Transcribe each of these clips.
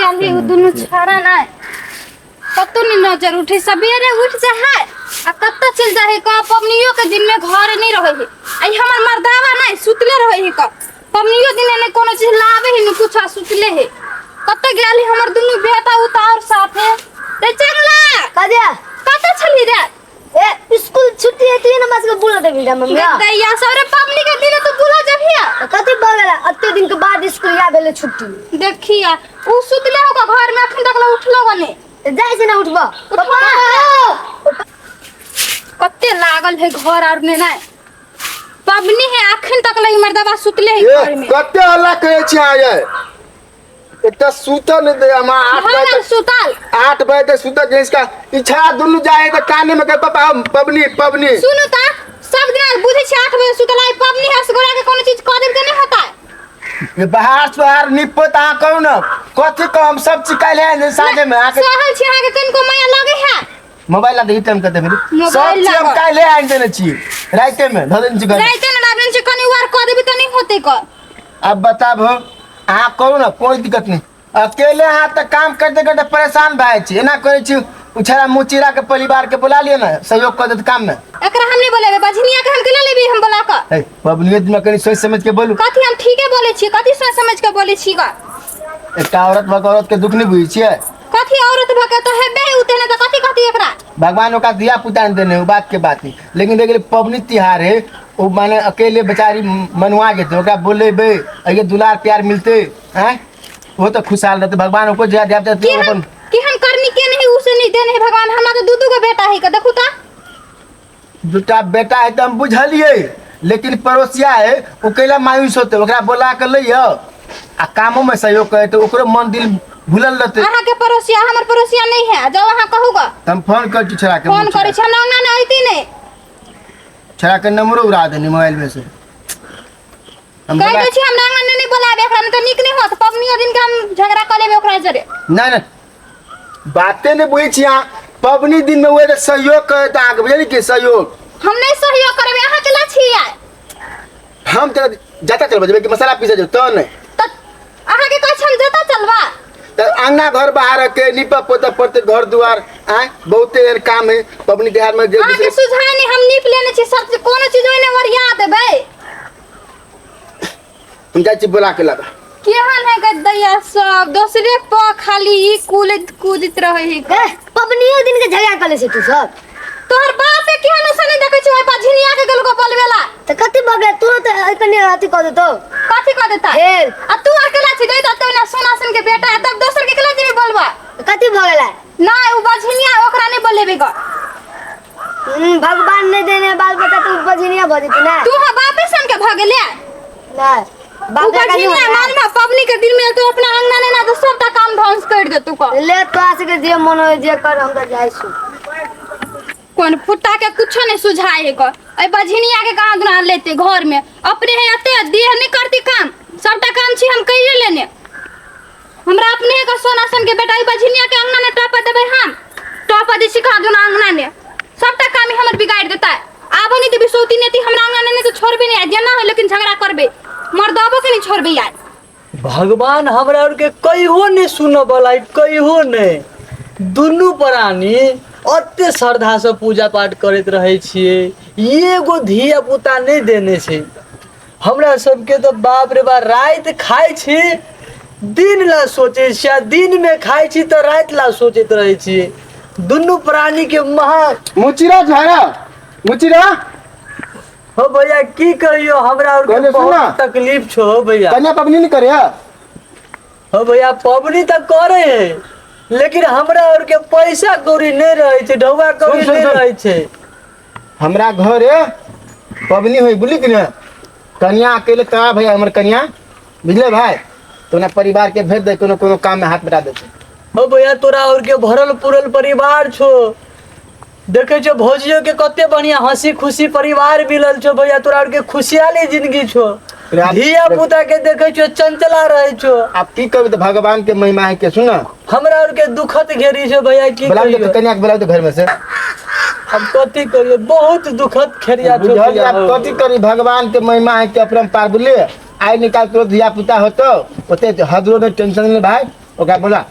गेल ही उ दुनू छड़ा नै कतौ नहीं नजर उठे, सवेरे उठ जा है आ कतौ चल जा है। का पबनियो के दिन में घर नहीं रहे है। आई हमर मर्दावा नहीं सुतले रहे है। का पबनियो दिन ने कोनो चीज लावे है नहीं कुछ, आ सुतले है। कतौ गेल है हमर दुनू बेटा उतार साथे रे चंगला कदिया कतौ छली रे? ए स्कूल छुट्टी हेती ना मस के बुला देबी रे मम्मी। दैया सौरे पबनी के दिन तू बुला जबिया। कथी भऽ गेल अते दिन के बाद स्कूल या भेलै छुट्टी। देखिया उ सुतले होगा घर में अखन तक उठलो बने। तऽ जाइ छै ना उठबऽ पप्पा कते लागल है घर आर में नहीं पबनी है अखन तक लगी मर्दबा सुतले है घर ए में। कते हल्ला करै छी अहाँ यै? एकटा सुतल नहि दै हमरा 8 भऽ बजे गेल तक। सुतल। 8 बजे तक सुतल जे इसका इच्छा दुनू जाए तऽ काने में कहे पापा हम पबनी पबनी। सुनू ता सब दिन बुझै छी 8 बजे सुतल आई पबनी है सगोरा के कोनो चीज कऽ देब के नहीं होता। ये बाहर सुहार निपत अहाँ कहू ने कथी कहू हम सब चीज काल्हि है साँझे में अहाँके सहल छी अहाँके कनिको माया लगे है। मोबाइल ला दे टाइम कते भेल मोबाइल सब चीज हम लागल। काल्हि आनि देने छी राइते में धऽ देने छी घर में। राइते में लाबे छी कनि वार कऽ देबी तऽ नहीं होते क। अब बताबू अहाँ कहू ने कोई दिक्कत नहीं। अकेले अहाँ तऽ काम करते करते परेशान भए जाइ छी, एना करै छी उछड़ा मुँह चिरा के परिवार के बुला लिअ ने सहयोग कऽ देत काम में। एकरा हम नहीं बोलेबे बझनिया के हम केना लेबी हम बोला कऽ। हे पबनियो दिन कनि सोच समझ के बोलू। कथी हम ठीके बोले छी कथी सोच समझ के बोले छी ग? एकटा औरत भऽ कऽ औरत के दुख नहीं बुझै छियै। कथी औरत भऽ के तो हेबे ही उते ने तऽ कथी कथी एकरा। भगवान ओकरा धिया पुता नहीं देने, उ बात के बात नहीं, लेकिन देख पबनी तिहार है वो माने अकेले बेचारी मनुआ जेतै ओकरा बोलेबै अइये दुलार प्यार मिलते हैं वो तो खुशहाल रहते भगवान ओको जे धिया पुता कि हम अपन कि हम करनी के नहीं उसे नहीं देने है भगवान हमरा तो दू दू गो बेटा है के देखू ता। दूटा बेटा है तो हम बुझलिए लेकिन पड़ोसिया है वो कैला मायूस होते ओकरा बोला के लइयो आ कामो में सहयोग करे तो ओकरो मन दिल भूलल रहते। अहाँ के पड़ोसिया हमर पड़ोसिया नहीं है जब अहाँ कहूगा त हम फोन कर छी छोड़ा के फोन करे छी हमरा अंगना नहीं आती नहीं। छोड़ा के नंबरो उड़ा देनी मोबाइल में से। हम कह बोला दै छी हमरा अंगना नहीं बोलाबे एकरा में तो नीक नहीं होत पबनियो दिन के हम झगड़ा कर लेबे ओकरा जरे। नहीं नहीं बाते नहीं बुझै छी अहाँ पबनी दिन में वह सहयोग करे त अहाँके बुझलियै कि सहयोग हम नहीं सहयोग करबे अहाँ के ला छी आइ। हम तो जाता चलबे जेबे कि मसाला पीसे जेबे तो नहीं। त अहाँ के कहै छी हम जता चलबा। त अंगना घर बाहर के नीपा पोता पड़ते घर दुआर आय बहुते एहन काम है पबनी तिहार में जे अहाँ के सुझाय नहीं हम नीप लेने छी सब चीज, कोनो चीज ओइने ओरिया देबै। हम जाइ छी बोला के लाबा। केहन है गदैया सब दोसरे प खाली ई कूलत कूदित रहे है। ए पबनियो दिन के झगड़ा कले छै तू सब। तोहर बाप के केहन ओसे नहीं देखै छी ओइ बझनिया के गेल गो बोलबेला। त कथी भऽ गेल तुरंत कनि अथी कऽ देतौ। कथी कऽ देता? हेल। आ तू अकेला छी दै त ना सोना सन के बेटा है तब दोसर के केला जेबे बोलबा। कथी भऽ गेलै? नहीं उ बझनिया ओकरा नहीं बोलेबे ग। भगवान नहीं देने बाल बच्चा तो बझनिया भऽ जेतै ना। तू हा बापे सन के भऽ गेलै। नहीं उ बझनिया मान में पबनी के दिन में तो अपना अंगना ने ना तो सबटा काम ध्वंस कर देतौ क। ले तोरा सबके जे मन होय जे कर हम तऽ जाइ छी। कोन फुट्टा के कुछो नहीं सुझाए है क। ए बझनिया के कहाँ दुना लेते घर में अपने है अते देह नहीं करती काम सबटा काम छी हम कइले लेने। हमरा अपने का सोना सन के बेटा ई बझनिया के अंगना ने टॉप देबै हम टॉप दे छी कहाँ दुना अंगना ने सबटा काम ही हमर बिगाड़ देता। आबो नहीं देबी सौती नेती हमरा अंगना ने तो छोड़बे नहीं जेना हो लेकिन झगड़ा करबे मर्दाबो के नहीं छोड़बे यार। भगवान हमरा और के कहियो नहीं सुनऽ वाला है, कहियो नहीं। दुनू प्राणी अते श्रद्धा से पूजा पाठ करैत रहै छियै एगो धिया पुता नहीं देने छै हमरा सबके। तो बाप रे बाप राति खाइ छी दिन ला सोचै छी आ दिन में खाइ छी तऽ राति ला सोचैत रहै छियै। दुनू प्राणी के महा मुचिरा झरा मुचिरा हो भैया की कहियो हमरा और के कहलियै सुन बहुत ना। तकलीफ छो हो भैया। कन्या पबनी नहीं करे हो भैया पबनी तऽ करे है लेकिन हमरा और के पैसा कौड़ी नहीं रहे छै ढौआ कौड़ी सुन, नहीं सुन। रहे छै। हमरा घरे पबनी होई बुझली कि ने कन्या अकेले कहाँ भैया हमर कन्या बुझले भाई तो ना परिवार के भेज दे कोनो कोनो काम में हाथ बटा देते। हो भैया तोरा और के भरल पुरल परिवार छो देखे छो भौजियो के कते बढ़िया हंसी खुशी परिवार मिलल छो भैया तोरा और के खुशहाली जिंदगी छो। धिया पुता के देखे छो चंचला रहे छो। आप की कहबे तो भगवान के महिमा है के सुन हमरा और के दुखत घेरी छो भैया की बुलाओ कहियो। तो कन्या के बुलाओ तो घर में से। अब कथी करियो बहुत दुखत खेरिया छो बुझल भैया। आप कथी करी भगवान के महिमा है के अपरंपार बुझलिए। आइ निकाल तो धिया पुता होतो ओते हदरो ने टेंशन नहीं भाई। ओकरा बोला।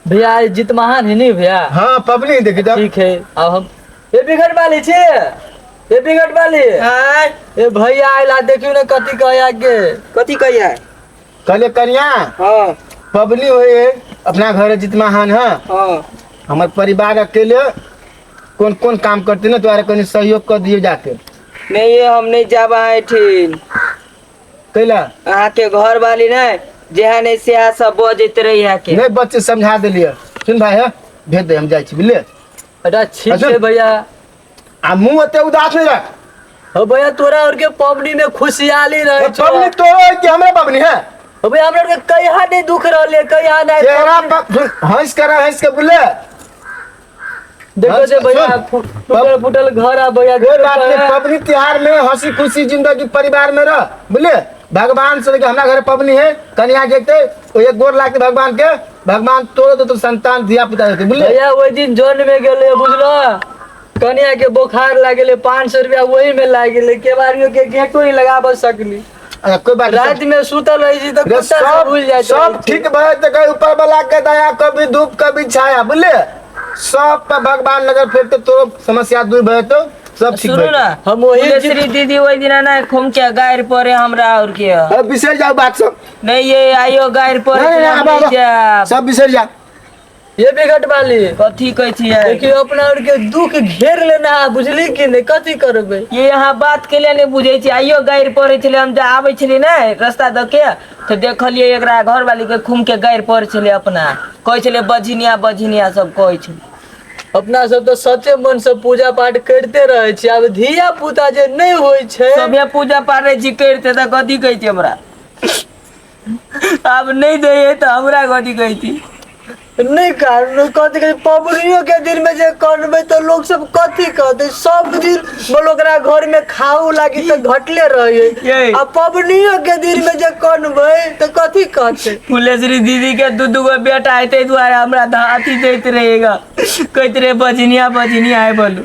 भैया आइ जितमाहन है नहीं भैया? हाँ पबनी देखी तब। ठीक है अब हम ए बिगट वाली छी, ए बिगट वाली। आय ए भैया आइला देखियो ने कथी कहे आगे। कथी कहिया? कहले कन्या हाँ पबनी होए अपना घर जितमाहन है। हाँ हमार परिवार अकेले कौन कौन काम करते ना तुम्हारे कहीं सहयोग कर दिए जाके। नहीं ये हम नहीं जाब अहाँ कैला अहाँ के घर वाली नहीं जेहा नहीं सेहा सब बजैत रही है के। नहीं बच्चे समझा दिलिए। सुन भाई है भेज दे हम जाइ छी बुझलिए। अच्छा ठीक अच्छा। है भैया। आ मुंह ओते उदास नहीं रख। हो भैया तोरा और के पबनी में खुशहाली रहे छौ। पबनी तोरो है कि हमरा पबनी है? हो भैया हमरा के कहिया नहीं दुख रहले, कहिया नहीं। चेहरा पर हंस कर हंस के बोले। देखो जे भैया सुन। टूटल फूटल घर आ भैया। कोई बात नहीं, पबनी त्योहार में हंसी खुशी जिंदगी परिवार में रह बुझलिए। भगवान से लेके हमरा घर पबनी है कन्या जेते ओ एक गोर लागते भगवान के, भगवान तोरो तो संतान धिया पुता देते बुझलिए। भैया ओहि दिन जन में गेले बुझलो, कन्या के बोखार लागेले 500 रुपया वही में लाग गेले, केवाड़ियो के गेटो नहीं लगाब सकली। अच्छा, कोई बात नहीं। रात में सुतल रही छी त रे कुत्ता सब सब भूल जाइत सब ठीक भए त कहीं ऊपर वाला के दया कभी धूप कभी छाया बुझलिए। सब पर भगवान नजर फेरते तो समस्या दूर भए तो सब ठीक सुनू भए। ना हम वही फुलेश्वरी दीदी ओहि दिना ना खूम के गारि पड़े हमरा और के। अब बिसर जाओ बात सब। नहीं ये आइयो गारि पड़े नहीं, नहीं, हम अब, नहीं अब, जायब। सब बिसर जा। ये बिगट वाली कथी कहै छियै? देखियो अपना और के दुख घेर लेना है बुझली कि नहीं, कथी करबै? ये यहाँ बात के लिए नहीं बुझै छी। आइयो गारि पड़ै छलै, हम जे आबै छलियै ने रास्ता दऽ के तऽ देखलियै एकरा घरवाली के खूम के गारि पड़ै छलै, अपना कहै छलै बझिनिया बझिनिया सब कहै छलै। अपना सब तो सच्चे मन से पूजा पाठ करते रहे छी, आब धिया पुता जे नहीं होइ छै सभे पूजा पाठ रहै छी करते तऽ कथी कहै छी हमरा? आब नहीं दैयै तऽ हमरा कथी कहै छी? नहीं कारण कथी कहै पबनियो के दिन में जे करबै तऽ लोग सब कथी कहतै? सब दिन बोलो ओकरा घर में खाऊ लागी तऽ घटले रहै, ये। आ पबनियो के दिन में जे करबै तऽ कथी कहतै? फुलेश्वरी दीदी के दू दू गो बेटा है ताहि दुआरे हमरा अथी दैत रहेगा, कहैत रहे बझिनिया बझिनिया है बोलू।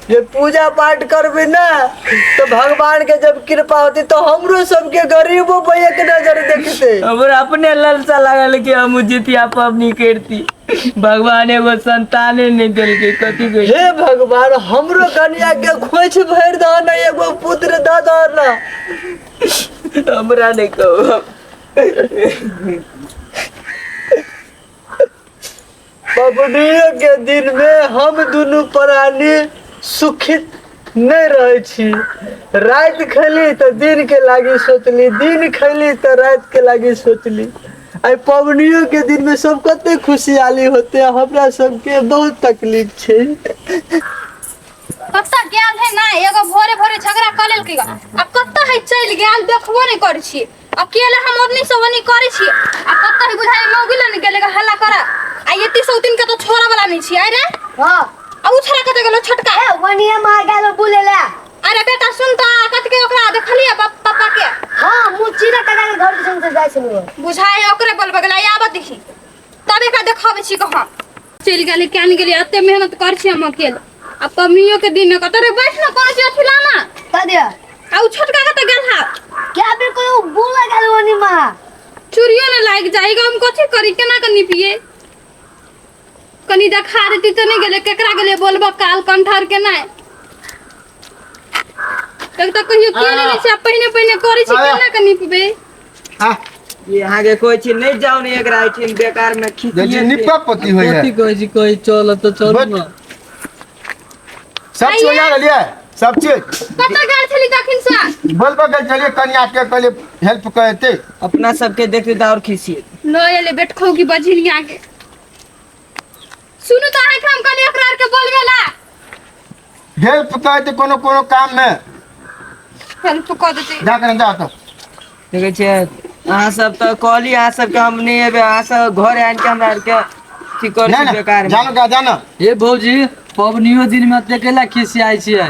जे पूजा पाठ करबै ना तो भगवान के जब कृपा होती तो हमरो सबके गरीबो पर एक नजर देखते। हमरा अपने ललसा लागल कि हम जितिया पबनी करती, भगवान एगो संताने नहीं देलकै कथी कहै। हे भगवान हमरो कन्या के खोइछ भरि दह ना, एगो पुत्र दऽ दह ना। हमरा नहीं कहू। पबनियो के दिन में हम दुनू प्राणी सुखित नहीं रहे छी। रात खैली तो दिन के लागी सोचली, दिन खैली तो रात के लागी सोचली। आई पबनियो के दिन में सब कते खुशहाली होते, हमरा सबके बहुत तकलीफ छै। कत्ता गेल है ना एगो भोरे भोरे झगड़ा कऽ लेलकै ग। आ कत्ता है चलि गेल देखबो नहीं करै छी, अकेले हम अपनी सब ओनी करै छी। आ कत्ता है बुझाइ मौगी लग गेलै ग हल्ला करा। आ एती सौतीन के तो छोड़ा वाला नहीं छी। अरे हाँ आ उ छोड़ा कतऽ गेलो छोटका? ए वनिया मार गेलो बुले ला। अरे बेटा सुन त कत के ओकरा देखलियै पापा के? हाँ मुँह चीरा कटा के घर के संग से जाइ छलु। बुझाइ ओकरे बोलबे गेलै, आबऽ देखी तब एकरा देखाबै छी कहाँ चलि गेलै केन गेलै। एते मेहनत करै छी हम अकेले। आ पबनियो के दिन कतऽ रे बैठ ना कोनो चीज अथी लाना कह दिया। आ उ छोटका कतऽ गेल हा? क्या बेर कोई उ बुला गेल वनी माँ चूड़ियो ने लागि जाय हम कथी करी केना के निपिए? कनी देखा देती तऽ नहीं गेलै, केकरा गेलै बोलबऽ काल कंठर के नहीं। तक तऽ कहियो के नहीं छै, पहिने पहिने करै छी केना के निपबै? आ ये अहाँ के कहै छी नहीं जाउ ने एकरा एहिठाम बेकार में खींच जे निपा पति होय है। कथी कहै छी? कहै चल तऽ चलू ना। सब चीज हो रहलियै, सब चीज। कतऽ गेल छली तखन से? बोलबऽ गेल छलियै कन्या के कहलियै हेल्प करते। अपना सबके देखते तऽ और खीसिए। ल एलै बेटखौ की बझिलिया के। सुनू तऽ अहाँके हम कहलियै ओकरा आरके बोलबे ला। हेल्प करते कोनो कोनो काम में हेल्प कऽ देतै। जा कर जा तो देखै छियै अहाँ सब तऽ कहली अहाँ सबके हम नहीं एबै, अहाँ सब घर आनि के हमरा आरके अथी करै नहीं छी बेकार ना में। जानो का जानो। ए भौजी पबनियो दिन में एते कैला खिसियाइ छियै?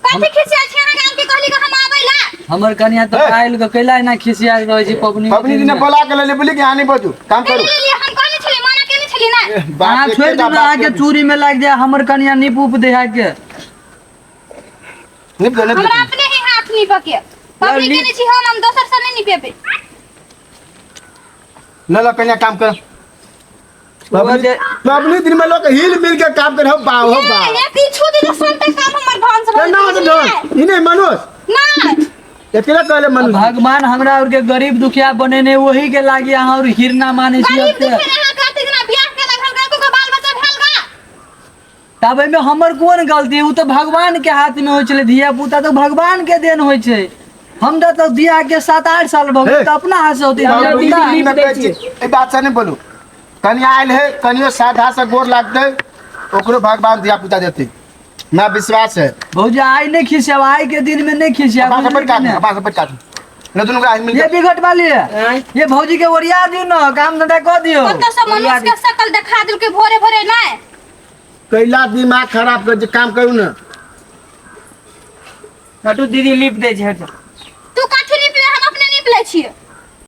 कथी खिसियाइ छियै अहाँके? आनके कहली कि हम आबै ला। हमर कनिया तऽ आयल के कैला एना खिसियाइ रहै छै पबनियो पबनी दिन बोला के लेले बोली कि आनी बजू काम करू। लेलियै हम कहने छलियै, मना केने छलियै ना। अहाँ छोड़ि दियौ अहाँके चूड़ी में लागि जाय, हमर कनिया नीप उप दे है के। निप दे निप हमरा अपने ही हाथ नीपऽ के पबनी केने छी हम दोसर से नहीं निपेबै। ल ल कन्या काम कर। पबनी दिन में लोग हिल मिल के काम करे हो बा हो बा। ये पीछू दिन सुनते काम हमर भांस ए, ना तो ढोल, ई नहीं मनोज ना एकरा कहले मनोज। भगवान हमरा और के गरीब दुखिया बनेने वही के लागी अहाँ और हिरना माने छी। गरीब अब ते। दुखिया अहाँ कहते ना बियाह के लगल गए को बाल बच्चा भेल गा। तब एहिमे हमर कोन गलती? ओ तऽ भगवान के हाथ में होइ छलै, धिया पुता तऽ भगवान के देन होइ छै। हम तऽ बियाह के 7-8 साल भऽ गेल तऽ अपना हाथ से होतै हमरा धिया पुता। दीदी में कहै छी, एहि बात से नहीं बोलू। कनिया आयल है, कनियो साधा से गोर लागतै, ओकरो भगवान धिया पुता देते, ना विश्वास है। भौजी आइ नहीं खिसियाब, आइ के दिन में नहीं खिसियाब। अब्बा से बुझलियै बड़ काटू, कि अब्बा से बड़ काटू। न दुनू के मिल ये बिगट वाली आँय? ये भौजी के ओरिया दियौ न, काम धंधा कऽ दियौ। कतऽ से मनुष्य के शकल देखा देलकै भोरे भोरे नहि। कैला दिमाग खराब कर जे काम करू ना। हटू दीदी लीप दै छै, हटू। तू कथी नीप ले, हम अपने नीप लै छियै।